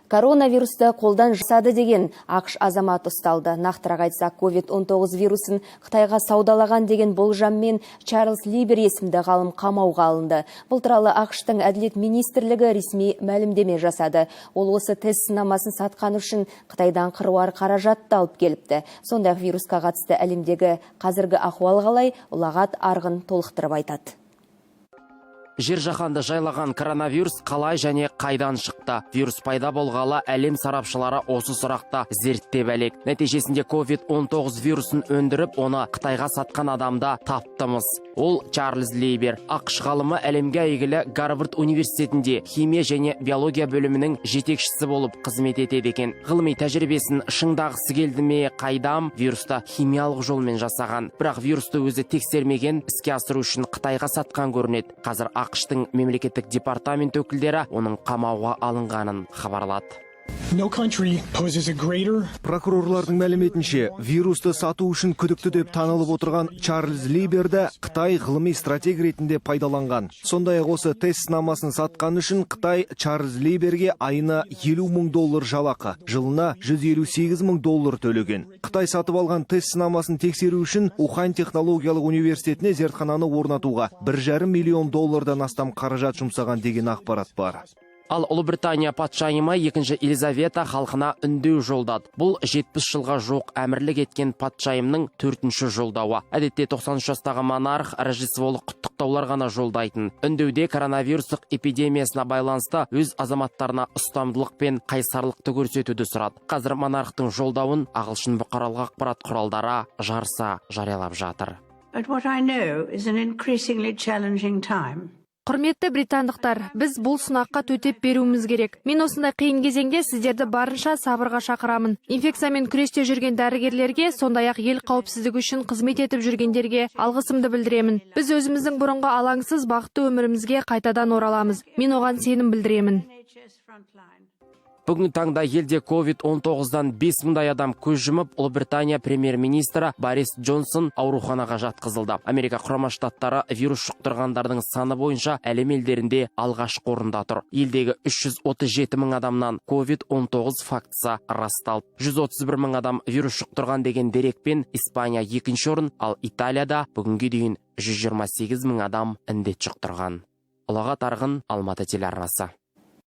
Коронавирусты қолдан жасады деген АҚШ азаматы ұсталды. Нақтырақ айтсақ, COVID-19 вирусын Қытайға саудалаған деген болжаммен Чарльз Либер есімді ғалым қамауға алынды. Бұл туралы АҚШ-тың әділет министрлігі ресми мәлімдеме жасады. Ол осы тест сынамасын сатқан үшін Қытайдан қыруар қаражатты алып келіпті. Сондай-ақ вирусқа қатысты әлемдегі қазіргі ахуал қалай, Ұлағат Арғын толықтырып айтады. Жер жаһанды жайлаған коронавирус қалай және қайдан шықты? Вирус пайда болғалы әлем сарапшылары осы сұрақты зерттеп әлек. Нәтижесінде COVID-19 вирусын өндіріп, оны Қытайға сатқан адамды таптымыз. Ол Чарльз Лейбер. АҚШ ғалымы әлемге әйгілі Гарвард университетінде химия және биология бөлімінің жетекшісі болып қызмет етеді екен. Ғылыми тәжірибесін шыңдағысы келді ме, қайдам, вирусты химиялық жолмен жасаған. Бірақ вирусты өзі тексермеген, іске асыру үшін Қытайға сатқан көрінеді. Қазір АҚШ-тың мемлекеттік департамент өкілдері оның қамауға алынғанын хабарлады. No country poses a greater Прокурорлардың мәліметінше, вирусты сату үшін күдікті деп танылып отырған Чарльз Либерді Қытай ғылыми стратег ретінде пайдаланған. Сондай-ақ осы тест сынамасын сатқан үшін Қытай Чарльз Либерге айына 50 мың доллар жалақы, жылына 158 мың доллар төлеген. Қытай сатып алған тест сынамасын тексеру үшін Ухань технологиялық университетіне зертхананы орнатуға 1,5 миллион доллардан астам қаражат жұмсаған деген ақпарат бар. Ал Ұлыбритания патшайымы екінші Елизавета халқына үндеу жолдады. Бұл 70 жылға жуық әмірлік еткен патшайымның төртінші жолдауы. Әдетте 93 жастағы монарх рождестволық құттықтаулар ғана жолдайтын. Үндеуде коронавирустық эпидемиясына байланысты өз азаматтарына ұстамдылық пен қайсарлықты көрсетуді сұрады. Қазір монархтың жолдауын ағылшын бұқаралық ақпарат құралдары жарыса жариялап жатыр. But what I know is an increasingly challenging time. Құрметті британдықтар, біз бұл сынаққа төтеп беруіміз керек. Мен осындай қиын кезеңде сіздерді барынша сабырға шақырамын. Инфекциямен күресте жүрген дәрігерлерге, сондай-ақ ел қауіпсіздігі үшін қызмет етіп жүргендерге алғысымды білдіремін. Біз өзіміздің бұрынғы алаңсыз, бақытты өмірімізге қайтадан ораламыз. Мен оған сенім білдіремін. NHS frontline. Бүгінгі таңда елде COVID-19-дан 5 мыңдай адам көз жұмып, Ұлыбритания премьер-министрі Борис Джонсон ауруханаға жатқызылды. Америка Құрама Штаттары вирус жұқтырғандардың саны бойынша әлем елдерінде алғашқы орында тұр. Елдегі 337 мың адамнан COVID-19 фактісі расталды. 131 мың адам вирус жұқтырған деген дерекпен Испания екінші орын, ал Италияда бүгінге дейін 128 мың адам індет жұқтырған. Ұлағат Арғын, Алматы телеарнасы.